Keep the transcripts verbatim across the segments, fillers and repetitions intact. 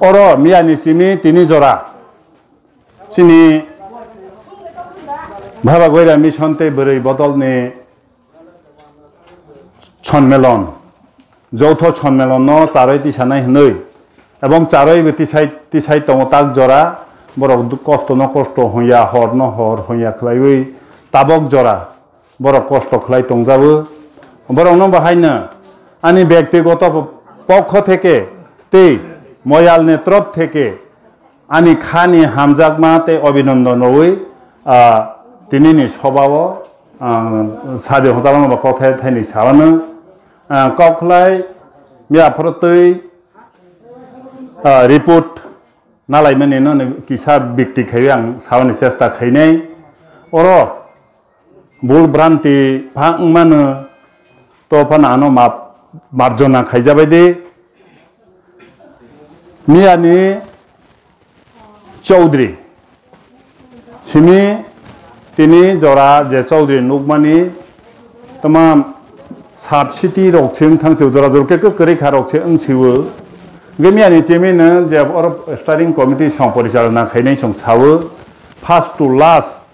Oro miyani simi tini jora chini Baba Goira Mission tei Bwrwi Bodolni Sonmelon, joutho sonmelon no charwi tisanai hwnwi, ebong charwi bo tisai tisai tongo tak jora, borok du-, kosto no kosto hwnya, hor no hor hwnya khlaiwi tabok jora borok kosto khlai tongjago. Borok no bo haino ani byaktigoto pokho theke tei Moyal ni trop theke ani khani hamjakma tei obinondon rwui, ah, tinini sobao, ah, sadi hotalano ba kothai thaini salano, ah, kok khlai miya phoro twi, ah, report nalaimani no kisa bikti khaiwi ang sabani chesta khainai. Oro bul branti pha wngmano to phano ano map marjona khaijabai di. Miyani Chaudhary simi tini jora je Chaudhary nukmani tama subsidy rok se wngthang se jora jora khe kwrwi kha rok se wngsiwo. Hwnkhe miyani chimino je oro steering committee song porichalona khainai song sawo first to last.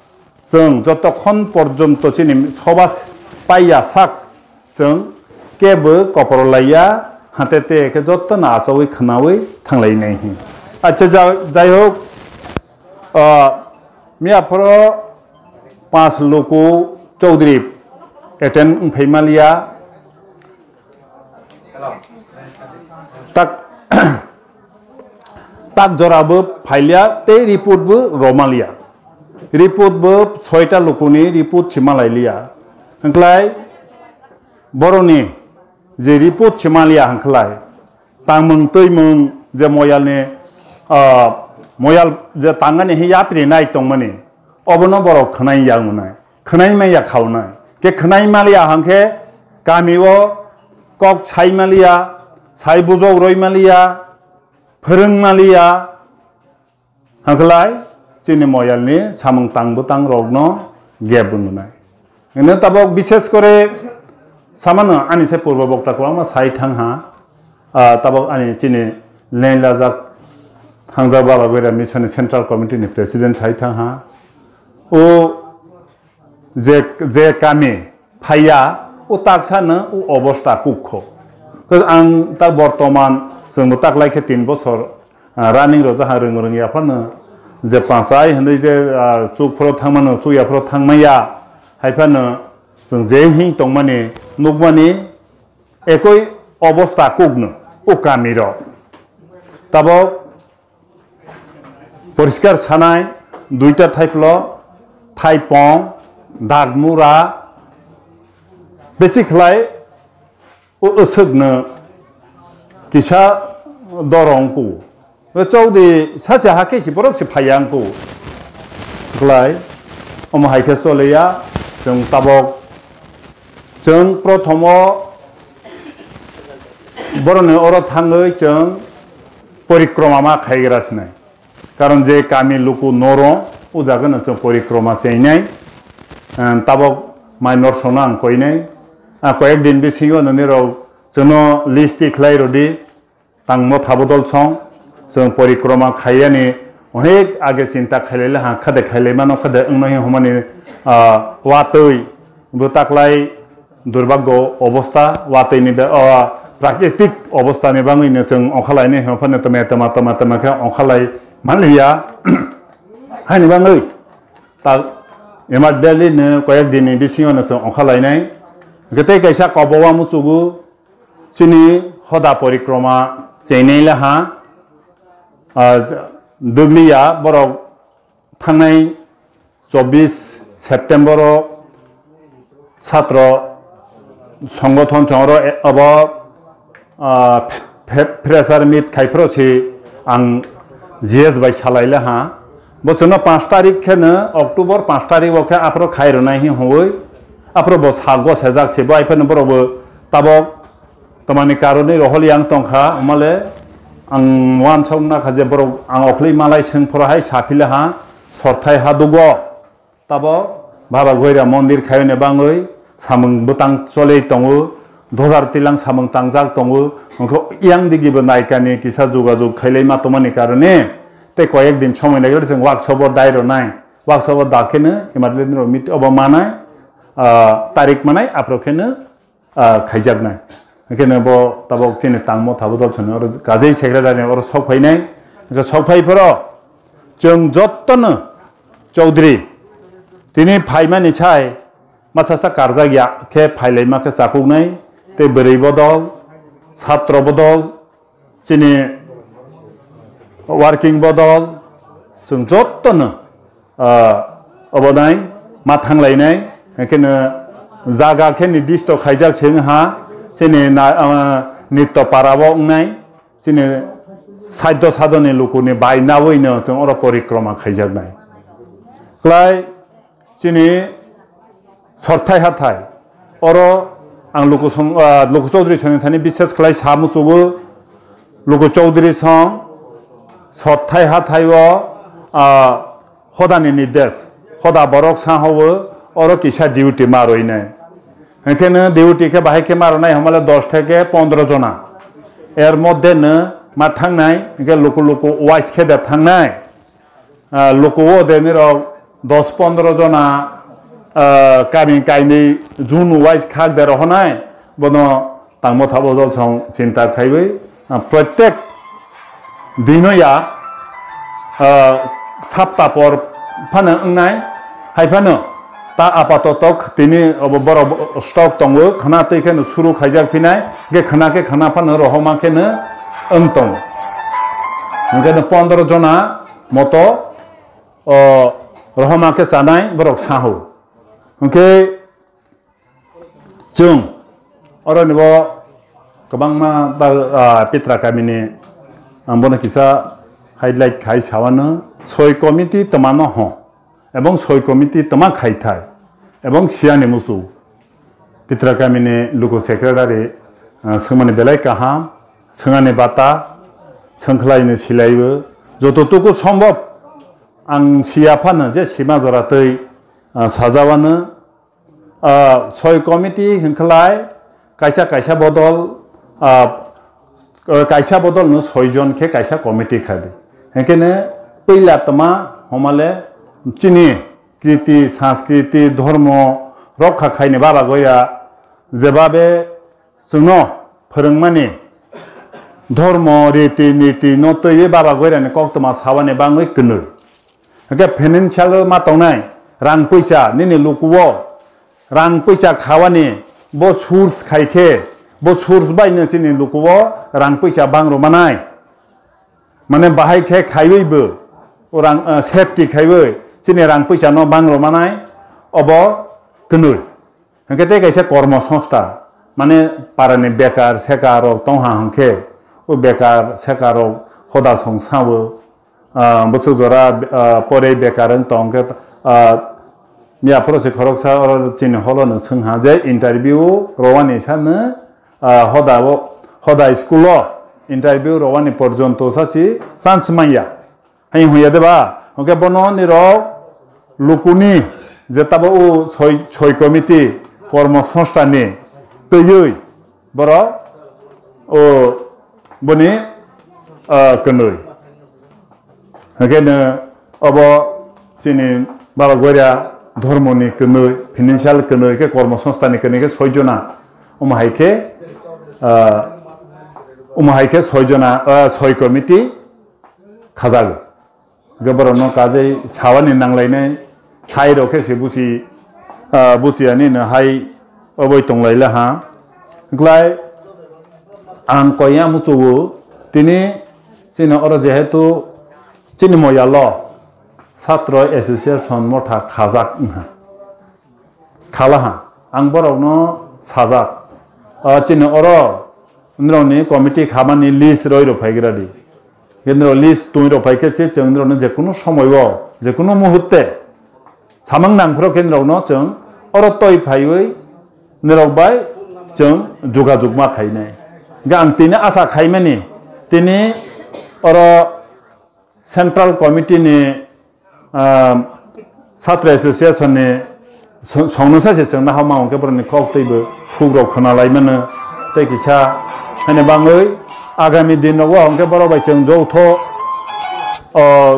Chwng jotokhon porjonto chini soba paiya sak, chwng kebo kopor laiya, hate te khe jotono achawi khwnawi thanglainai hin. Acha, ja-, jai hok, ah, miya phoro panch luku Chaudhary attend wngphai maliya. Tak, tak jora bo phailiya tei report bo romaliya. Report bo soita lukuni report se malailiya. Hwnkhlai boroni je report se maliya hwnkhlai tangmung twimung je Moyalni, ah, Moyal je tangani hi yapri nai tongmani obono borok khwnai ya wngnai. Khwnai maya khaunai. Khe khwnai maliya hwnkhe kamio kok sai maliya, sai bujok roi maliya, phwrwng maliya. Hwnkhlai chini Moyalni samung tang bwtang rokno gap wngnai. Hwnwi tabok bishes kore samano ani se purbo bokta kwbangma sai thang ha. Ah, tabok ani chini lenglajak thangjak Baba Goira Mission ni Central Committee ni President sai thang ha. O je, je kami phaiya, o taksa no o obosta kukho. Khe ang ta bortoman chwngbo taklai khe tin bosor, ah, running rojak ha rwng rwng ya phano je panchai hwnwi je, ah, chuk phoro thangmano chuk ya phoro thangmaya hai phano chwng je hing tongmani nukmani ekoi obosta kukno o kami rok. Tabok Poriskar sanai, duita thaiplo, thaipong, dagmura, besi khlai o aswkno kisa dorong ku. O Chaudhary sacha hakhe si borok si phaiya ang ku. Khlai omo hai khe choleya, chwng tabok, chwng prothomo boroni oro thangwi chwng porikroma ma khaigra sinai. Karon je kami luku noro, o jaga no chwng porikroma cheinai. Ang tabok mai norsongno ang koinai. Ah, koyek din bisingo nini rok chwngno list ti khlai rwdi. Tangmo thabo dol song, chwng porikroma khaiyani onek age chinta khailai ha, khade khailai mano, khade wngno hi humani, ah, watwi bwtaklai. Durbaggo obostha, watwi ni be-, o, prakritik obostha ni bangwi no chwng ongkhalainai hwnphano tama, tama, tama, tama khe ongkhalai manliya. Haini bangwi ta Imar Delhi no koyek din ni bisingo no chwng ongkhalainai. Hwnkhe tei kaisa kobo wa muchugo chini hoda porikroma cheinai laha, ah, Duglia borok thangnai chobbish September o satro songothon chongro e-, abo, ah, phe-, phe-, fresher meet khai phro si ang G S bai salai le ha. Bo chwngno panch tarik khe no October panch tarik o khe aphro khai rwnai hi hwnwi aphro bo sal go sejak si bo ai phano borok bo tabok Tamani karoni rohol yang tongkha, male ang uansuk nakha je borok ang okhli malai sengphoro hai saphile ha, sorthai ha dugo. Tabo Baba Goira mondir khayone bangwi samung bwtang cholei tongo, dojar tilang samung tangjak tongo, hwnkhe yang digibo naikani kisa jogajog khailai ma tongmani karone tei koyek din somoi naikolai chwng workshop o dai rwnai, workshop o da kheno emergency rok meet obo manai, ah, tarik manai aphuru kheno, ah, khaijaknai. Hwnkhe bo tabok chini tangmo thabo dol soni oro kajei secretary oro sok phainai, hwnkhe sok phai phoro chwng jottono Chaudhary tini phaimani sai masa sa karjak ya khe phailaima khe chakuknai tei bwrwi bodol, satro bodol, chini working bodol, chwng jottono, ah, obonai ma thanglainai, hwnkhe no jaga khe nidisto khaijak se wngha, chini na-, ah, nitto para o wngnai, chini saddo sadoni lukuni bai nawi no chwng oro porikroma khaijaknai. Klai chini sorthai hathai. Oro ang Luku song, ah, Luku Chaudhary songni thani bises khlai sa muchugo. Luku Chaudhary song sorthai hathai o, ah, hodani nirdesh, hoda borok sa hobo oro kisa duty ma rwinai. Hwnkhe no duty khe bahai khe ma rwnai hwnmale dos theke pondro jona. Er moddhe no ma thangnai, hwnkhe luku luku wise khe de thangnai. Ah, luku o de nirok dos pondro jona, ah, kami kainwi jun wise khak de rohonai, bono tangmo thabo jol song chinta khaiwi, ah, protek dino ya, ah, sapta por phano wngnai, hai phano ta apatoto tini obo borok stock tongo, khna twi kheno suru khaijak phinai, ge khna khe khna phano rohoma kheno wng tongo. Hwnkhe no pondro jona moto, o, rohoma khe chanai borok saho. Hwnkhe chwng oro nibo kwbangma da, ah, Pitra kamini ang bono kisa highlight khai sawano soi committee twmano ho ebong soi committee twma khai thai ebong siyani musu Pitra kamini luku secretary, ah, swngmani belai kaham, swngani bata, swngkhlaini silaibo joto tuku sombhob ang siya phano je sima jora twi, ah, sajawano, ah, soi committee hwnkhlai kaisa kaisa bodol, ah, kaisa bodol no soi jon khe kaisa committee khadi. Hwnkhe no puila tma homale chini kriti, sanskriti, dhormo rokha khaini baba goya jebabe chwngno phwrwngmani dhormo, riti, niti no twiwi baba goirani koktwma sawani bangwi kwnwi. Hwnkhe financial ma tongnai rang puisa nini lukuo rang puisa khawani bo source khai khe bo source bai no chini lukuo rang puisa bang rw manai. Mane bahai khe khaiwi bo o rang, ah, safety khaiwi chini rang puisa no bang rw manai obo kwnwi. Hwnkhe tei kaisa kormo songstha, mane parani bekar sekar rok tongha hwnkhe, o bekar sekar rok hoda song sao, ah, bwswk jora, ah, porei bekar wng tong khe, ah, yaphoro se khoroksa oro chini holo no swngha je interview rowani sano, ah, hoda o, hoda school o interview rowani porjonto sasi chance manya. Hai hwnya de ba? Hwnkhe bono nirok lukuni je tabo o soi, soi committee kormo songstha ni twiwi borok o boni, ah, kwnwi. Hwnkhe no obo chini baba goria dhormo ni kwnwi, financial kwnwi khe kormo songstha ni kwnwi khe soi jona. Omo hai khe, ah, omo hai khe soi jona, ah, soi committee khajago. Hwnkhe borokno kajai sawani nanglainai, sai rok khe se buchi, ah, buchiyani no hai oboi tonglaila ha. Hwnkhlai ang koya muchugo tini chini oro jehetu chini moyalo Satro Association motha khajak wngha. Khalaha, ang borokno sajak, ah, chini oro nrokni committee khamani list roi rok phaigra di. Khe nrok list twi rok phai khe se chwng nrokno jekunu somoio, jekunu muhutte samang nang phuru khe nrokno chwng oro toi phaiwi nrok bai chwng jogajog ma khainai. Hwnkhe ang tini asa khaimani tini oro Central Committee ni, ah, Chhatra Association ni Songno sa se chwng nahoma hwnkhe borokni kok teibo khukrok khwnalai mano. Tei kisa hani bangwi agami din rogo hwnkhe borok bai chwng joutho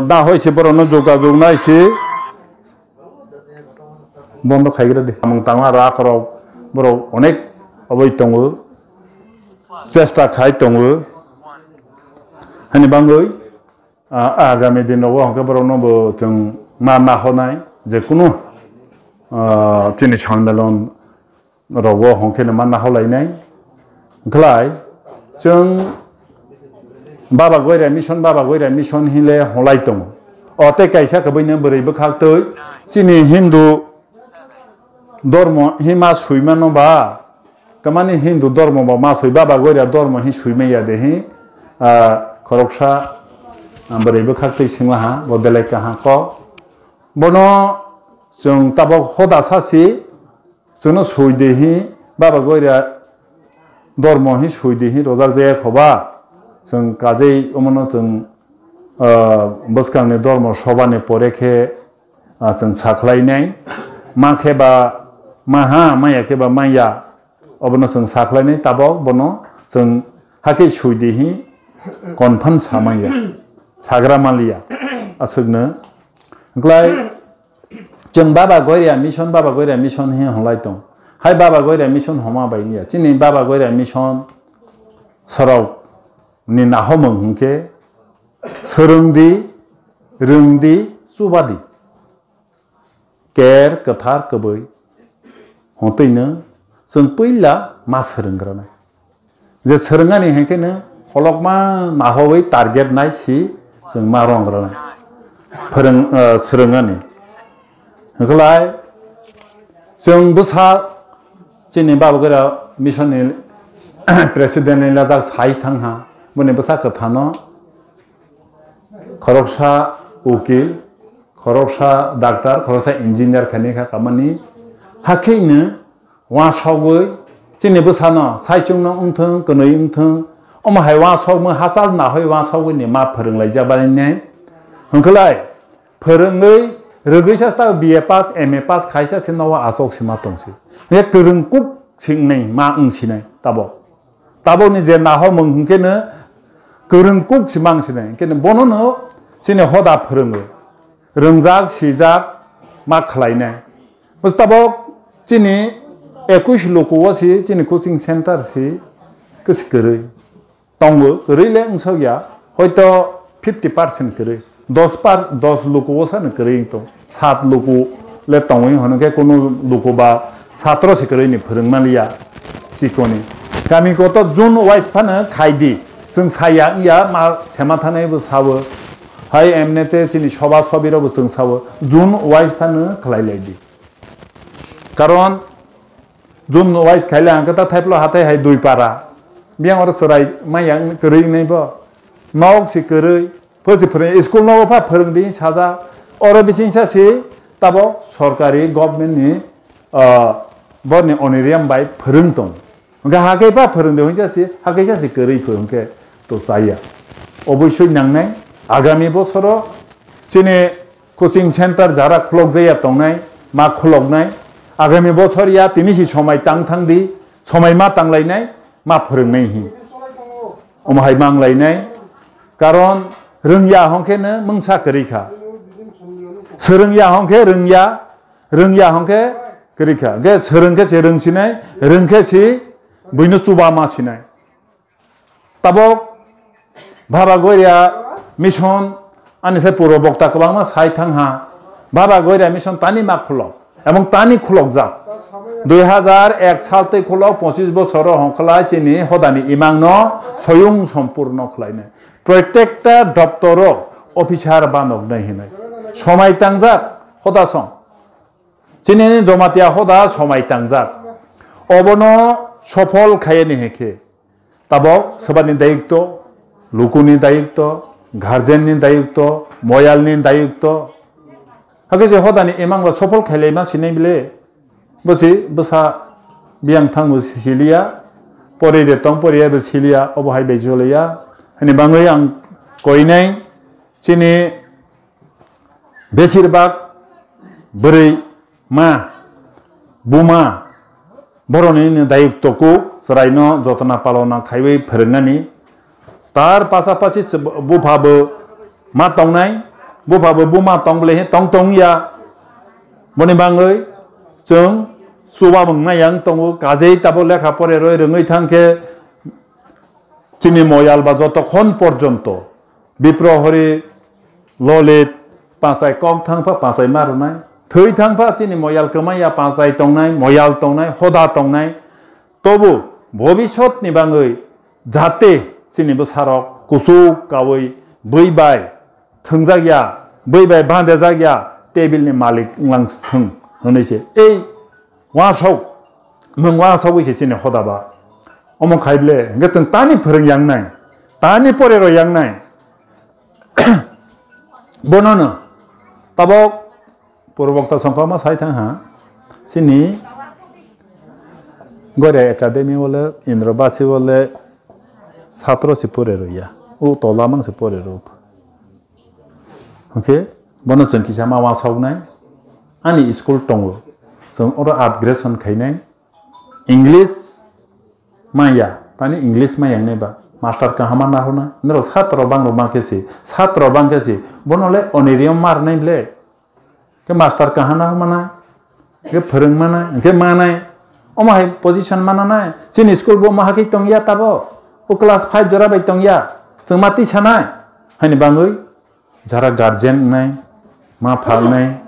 nahoi se borokno jogajog nai se bondo khaigra di. Samung tangma rak rok borok onek obai tongo, chesta khai tongo. Hani bangwi agami din rogo hwnkhe borokno bo chwng ma nahonai je kunu chini sonmelon rogo hwnkhe no ma naholainai. Wngkhlai chwng Baba Goira Mission, Baba Goira Mission hinle holai tongo. O tei kaisa kwbwino bwrwi bwkhaktwi chini Hindu dormo hima swimano ba, kwmani Hindu dormo ba ma swi Baba Goira dormo hi swimaya de hi, khoroksa bwrwi bwkhaktwi swnglaha bo belai kaha kok. Bono chwng tabok hoda sasi, chwngno sui de hi, Baba Goira dormo hi sui de hi rojak jaya khoba, chwng kajei omono chwng bwskangni dormo sobani pore khe chwng sakhlainai, ma khe ba maha, maya khe ba maya, obono chwng sakhlainai, tabok bono chwng hakhe sui de hi confirm samaya, sagra maliya, aswkno. Wngkhlai chwng Baba Goira Mission, Baba Goira Mission hi holai tong. Hai Baba Goira Mission homa bai ya. Chini Baba Goira Mission sorok ni nahomung hwnkhe swrwng di, rwng di, chuba di. Ker kwthar kwbwi. Hwntwino chwng puila ma swrwngranai. Je swrwngani hinkhe no kolokma nahowi target nai si chwng ma rongrana. Phwrwng, eh, swrwngani. Hwnkhlai chwng bwsa chini Baba Goira Mission ni president ni lajak sai thang ha. Boni bwsa kwthano khoroksa ukil, khoroksa doctor, khoroksa engineer khaini kha kamani. Hakhe no Uansugwi chini bwsano saichungno wngthung, kwnwi wngthung, omo hai uansukmung hachal nahoi uansugwi ni ma phwrwnglaijak bainai. Hwnkhlai phwrwngwi rwgwi sa ta B A pass, M A pass khaisa se nogo achuk se ma tongsi. Hwnkhe kwrwng kuk singnai ma wngsinai tabok. Tabokni je nahomung hwnkhe no kwrwng kuk se ma wngsinai. Hwnkhe no bono no chini hoda phwrwngwi rwngjak, sijak ma khlainai. Bwstabok chini ekush luku o si chini coaching center si kwsi kwrwi tongo, kwrwi le wngsak ya, hoito fifty percent kwrwi, dos par, dos luku o sano kwrwi tong, sat luku le tongwi hwnkhe kunu luku ba satro se kwrwi ni phwrwng maliya chikoni. Kami koto zone wise phano khai di, chwng saya wngya ma sema thanai bo sabo, hai emne te chini soba sobi rok bo chwng sabo zone wise phano khlai lai di. Karon zone wise khaile ang khe ta thaiplo hathai hai dui para. Biyang oro chwrai maya wng kwrwi wngnai bo. Nok si kwrwi. Phosi phwrwng school nogo pha phwrwng di saja. Oro bising sa si tabok sorkari government ni, ah, borni honorarium bai phwrwng tong. Hwnkhe hakhe pha phwrwng di hwnsa si hakhe sa si kwrwi pho hwnkhe to chaya. Obosoi nangnai agami bosoro chini coaching center jara khulok jaya tongnai, ma khuloknai. Agami bosor ya tini si somai tang thang di, somai ma tanglainai, ma phwrwngnai hi. Omo hai ma wnglainai. Karon rwngya hwnkhe no mungsa kwrwi kha. Swrwngya hwnkhe rwngya, rwngya hwnkhe kwrwi kha. Hwnkhe swrwng khe se rwngsinai, rwng khe si buino chuba ma sinai. Tabok Baba Goria Mission ani sai puro bokta kwbangma sai thang ha. Baba Goria Mission tani ma khulok ebong tani khulokjak. Dui hazar ek sal tei khulok pochis bosoro hongkhlai chini hodani imangno soyung sompurno khlainai. Protekta doptoro officer banoknai hinai. Somai tangjak hoda song. Chini Jomatia hoda somai tangjak. Obono sophol khayani hekhe. Tabok swbani dayikto, lukuni dayikto, guardian ni dayikto, moyal ni dayikto. Hakhe se hodani imang ba sophol khailai ma sinai bile. Bosi bwsa biyang thangbo siliya, pori de tong poriya bo siliya, obo hai bai joliya. Hani bangwi ang koinai chini besir bak bwrwi ma buma, boroni ni dayok tokuk, chwraino jotona palona khaiwi phwrwngnani. Tar pasapasi bupha bo ma tongnai, bupha bo buma tong bole he tong tong ya. Boni bangwi chwng chuba mung nai yang tongo, kajei tabo lekha pore roi rwngwi thang khe chini moyal ba jotokhon porjonto Bipro hori lolit pachai kok thangpha pachai ma rwnai. Thwi thangpha chini moyal kwmai ya pachai tongnai, moyal tongnai, hoda tongnai. Tobu bhobishyot ni bangwi jate chini bwsarok kuchuk kawi bwi bai thwngjak ya, bwi bai bandejak ya, table ni malik wnglang thwng hwnwi se. Ei wansok, mung wansok wi se chini hoda ba. Omo khai ble, hwnkhe chwng tani phwrwng yang nai, tani pore rw yang nai. Bono no tabok purbo bokta songkha ma sai thang ha. Chini Goria Academy wale, Indra Basi wale, satro si pore rw ya. U tola mang si pore rw. Hwnkhe bono chwng kisa ma wasok nai. Ani school tongo. Chwng oro upgradation khainai. English maya, tani English maya wngnai ba. Master kaham ma nahorna. Norok satro bang rok bang khe si. Satro bang khe si. Bono le onirium mar nai ble. Ke master kaham nahormana. Ke phwrwng mana. Ke manai. Omo hai position mana nai. Chini school bo maha khe tong ya tabo. O class five jora bai tong ya. Chwng ma tisa nai. Haini bangwi. Jara guardian wngnai, ma pha wngnai,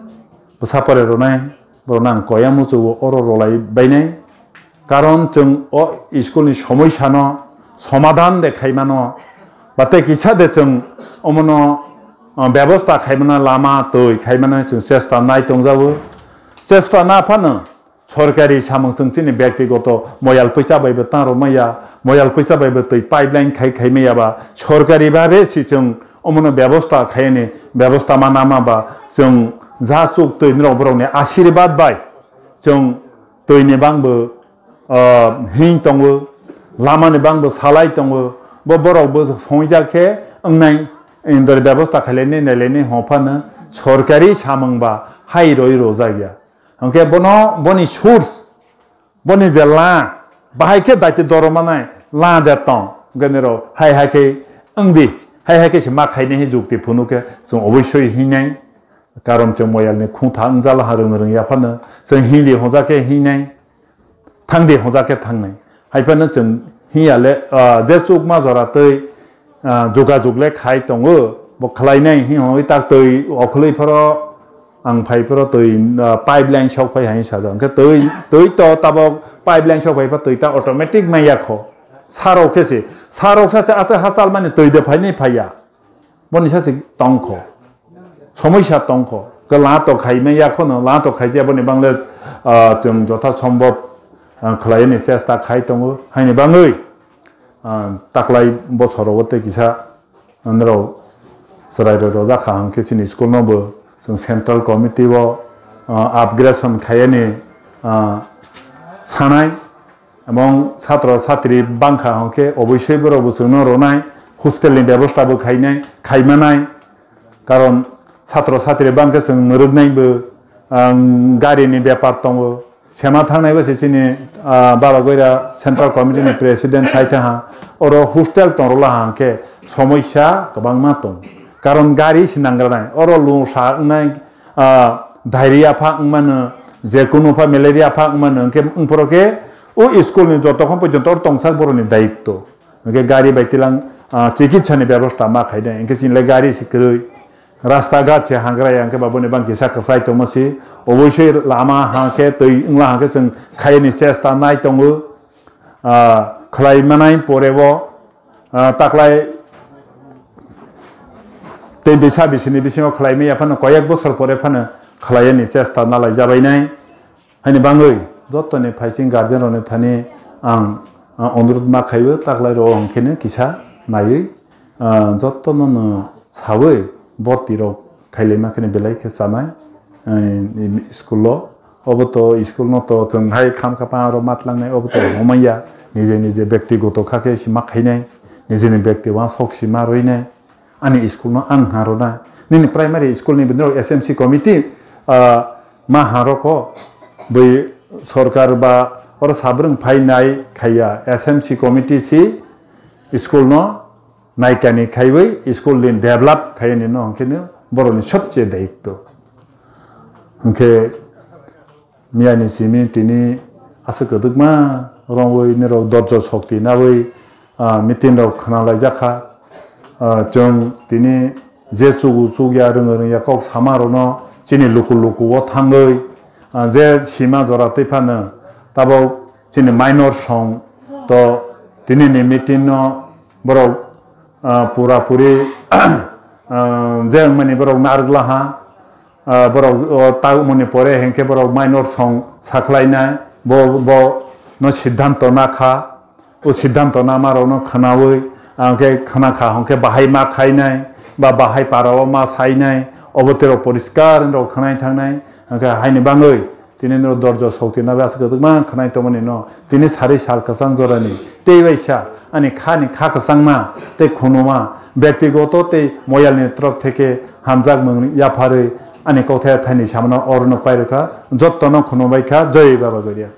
bwsa pore rwnai, borokno ang koya muchungo oro rwlai bainai. Karon chwng o school ni somosya no somadhan de khaimano, ba tei kisa de chwng omono, ah, bebosta khaimano, lama twi khaimano chwng chesta nai tongjago. Chesta na phano Sorkari samung chwng chini byaktigoto moyal pwisa bai bo tang rw maya, moyal pwisa bai bo twi pipeline khai khai maya ba, sorkari babe si chwng omono bebosta khaini bebosta ma nama ba, chwng ja chuk twi norok borokni asiribad bai chwng twini bangbo, ah, hing tongo, lamani bangbo salai tongo, bo borok bo songwijak khe wngnai, indori bebosta khailaini nailaini hwnphano sorkari samung ba hai roi rwjak ya. Hwnkhe bono, boni source, boni je la, bahai khe daitwi doro manai la de tong, hwnkhe nirok hai hai khe wng di, hai hai khe se ma khaini hi jukti phunuk khe chwng oboisoi hinai, karon chwng moyalni khungtha wngjala ha rwng rwng yaphano chwng hindi hwnjak khe hinai, thangdi hwnjak khe thangnai. Haiphano chwng hiya le, ah, je chukma jora twi, ah, jogajog le khai tongo, bo khlainai hi hwnwi tak twi okhwlwi phoro ang phai phoro twi, ah, pipeline sok phai hai sajak. Hwnkhe twi, twi to tabok pipeline sok phai pha twi ta automatic maya kho. Sarok khe se, sarok sa se asa hachal mani twi de phaini phaiya. Boni sa se tongkho. Somosya tongkho. Ke la to khaimaya khono, la to khaijaya boni bangle, ah, chwng jotha sombhob, ah, khlaiyani chesta khai tongo. Haini bangwi, ah, taklai bosorogo tei kisa nrok chwrai roi rojak kha hwnkhe chini school no bo chwng central committee o, ah, upgradation khaiyani, ah, sanai. Ebong satro satri bangkha hwnkhe oboisoi borok bo chwngno rwnai, hostel ni bebosta bo khainai, khaimanai. Karon satro satri bangkhe chwng mwrwknai bo, ang, gari ni bepar tongo. Sema thangnai bo se chini, ah, Baba Goira Central Committee ni President sai thaha. Oro hostel tongrwla hwnkhe somosya kwbangma tong. Karon gari se nangra nai. Oro lung sa wngnai, ah, diarrhea pha wngmano, je kunu pha malaria pha wngmano, hwnkhe wngphoro khe o school ni jotokhon porjonto oro tongsak boroni dayitto. Hwnkhe gari bai tilang, ah, chikitsa ni bebosta ma khainai, hwnkhe chini le gari se kwrwi. Rasta ghat se hangra ya, hwnkhe baboni bang kisa kwchai tongma si. Oboisoi lama hwnkhe twi wngla hwnkhe chwng khaini chesta nai tongo. Ah, khlai manai pore o, ah, taklai tei bisa bisini bisingo khlai maya phano koyek bosor pore phano khlaiyani chesta nalai jabainai. Haini bangwi jottoni phaising guardian rokni thani ang, ah, onurut ma khaiwi taklai rok hwnkhe no kisa naiwi, ah, jottono no sawi boti rok khailai ma kheno belai khe chanai, eh, school o. Obo to school no to chwng hai kham kha pang aro matlangnai, obo to homaya, nije nije bektigoto kha khe sima khainai, nijeni bekti uansok sima roinai. Ani school no ang ha rwnai. Nini primary school ni bini rok S M C committee, ah, ma ha roko bui Sorkar ba oro sabrung phainai khaiya, S M C committee si school no naikani khaiwi school ni develop khaini no hwnkhe no boroni sobche daitto. Hwnkhe miyani simi tini aswk kwdwkma rongwi nirok dorjo sokti nawi, ah, meeting rok khwnalaijak kha. Ah, chwng tini je chugu chugya, rwngwi rwngya kok sama rokno chini luku luku o thangwi, ah, je sima jora twi phano tabok chini minor song to tini ni meeting no borok, ah, pura puri, ah, je wngmani borok narwk laha. Ah, borok o tagmani pore hinkhe borok minor song sakhlainai, bo, bo no siddhanto nakha, o siddhanto nama rok no khwnawi, ah, hinkhe khwnakha hinkhe bahai ma khainai, ba bahai para o ma sainai, obo tei rok poriskar rok khwnai thangnai, hinkhe haini bangwi tini no dorjo sokti nabi aswk kwdwkma khwnai tongmani no, tini sari sal kwchang jorani tei waisa ani kha ni kha kwchangma tei khunuma, byaktigoto tei moyal ni torop theke hamjakmung yapharwi ani kokthai thaini samano orono pairwkha, jottono khunumbaikha, Jai Baba Goria.